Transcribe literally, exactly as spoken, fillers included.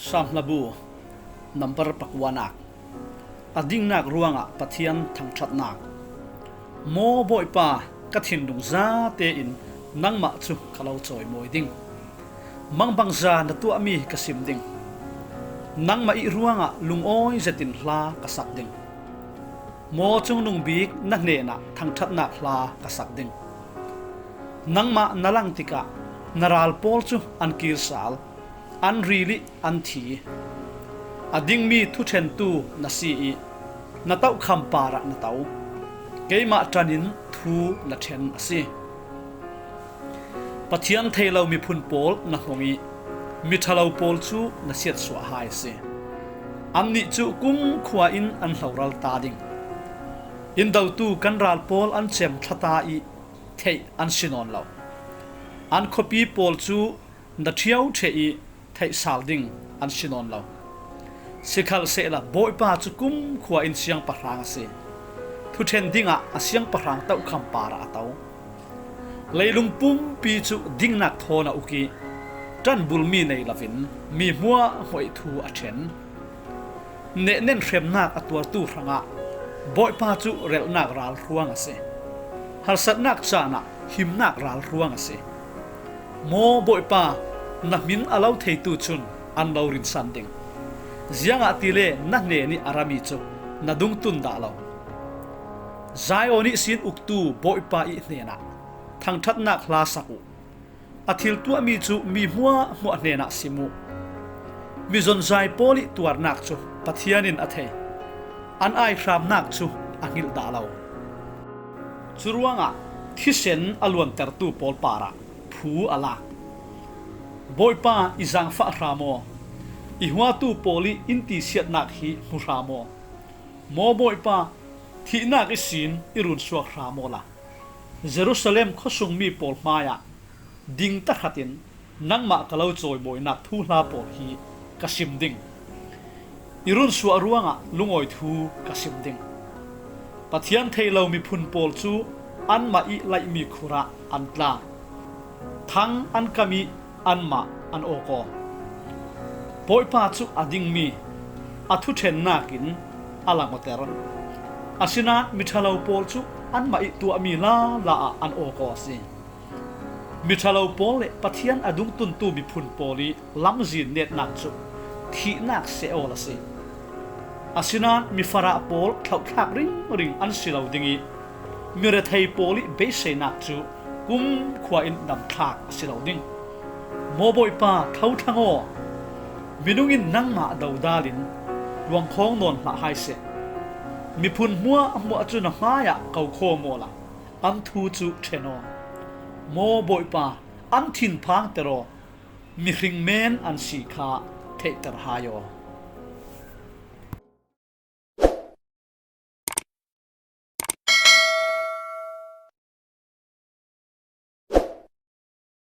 Psalm hlabu number pakuanak. A dingnak ruangah Pathian thangṭhatnak. Maw Bawipa, ka thinlung zate in nangmah cu ka lo cawimawi ding. Mangbangza na tuahmi ka sim ding. Nangmah ih ruangah lungawi zetin hla ka sak ding. Maw cungnung bik na hnenah thangṭhatnak hla ka sak ding. Nangmah na lang tikah na ral pawl cu an kir sal, an ril ih an thi. A dingmi thuṭhentu na si ih na tokham parah na to. Keimah ṭanin thu na ṭhen a si. Pathian thei lo miphun pawl na hmang ih miṭhalo pawl cu na siatsuah hai a si. Annih cu kumkhua in an hloral ta ding. Indotu kan ral pawl an cem thlata ih theih an si nawn lo. An khuapi pawl cu na ṭhiau ṭheh ih theih sal ding an si nawn lo. Sikhalsehla Bawipa cu kumkhua in siangpahrang a si. Thuṭhen dingah a siangpahrang tokham parah a to. Leilung pumpi cu dingnak thawn a uk ih ṭanbulmi nei loin mi hmuahhmuah ih thu a ṭhen. Nehnen hremnak a tuartu hrangah Bawipa cu relhnak ralhruang a si. Harsatnak caan ah himnak ralhruang a si. Maw Bawipa, na hmin a lo theitu cun an lo rinsan ding. Ziangahtile na hnenih a rami cu na dungtun dah lo. Zion ihsin uktu Bawipa ih hnenah thangṭhatnak hla sak uh. A thil tuahmi cu mi hmuahhmuah hnenah sim uh. Mi zonzai pawl ih tuarnak cu Pathian in a thei. An aihramnak cu a hngilh dah lo. Curuangah thisen a luantertu pawl parah phu a lak. Bawipa, i zaangfah hram aw, i huatu pawl ih in tisiatnak hi hmu hram aw. Maw Bawipa, thihnak ihsin i runsuak hram awla Jerusalem khuasungmi pawl hmaiah ding tahratin nangmah ka lo cawimawinak thuhla pawl hi ka sim ding. I runsuah ruangah lungawi thu ka sim ding. Pathian thei lo miphun pawl cu anmah ih laihmi khur ah an tla. Thang an kam ih anmah an awk aw. Bawipa cu a dingmi a thuṭhennak in a langawter. Asinain miṭhalo pawl cu anmah ih tuahmi lala ah an awk aw a si. Miṭhalo pawl le Pathian a dungtuntu miphun pawl ih lamzin netnak cu thihnak seh awl a si. Asinain mifarah pawl thlauhthlak ringring an si lo ding ih mirethei pawl ih beiseinak cu kumkhua in damthlak a si lo ding. Maw Bawipa, tho thlang aw. Minung in nangmah dodal in luangkhawng nawn hlah hai seh. Miphun hmuahhmuah cu na hmaiah ko khawm awla an thu cu ṭhen aw. Maw Bawipa, an thinphangter aw. Mihring men an si kha theihter hai aw.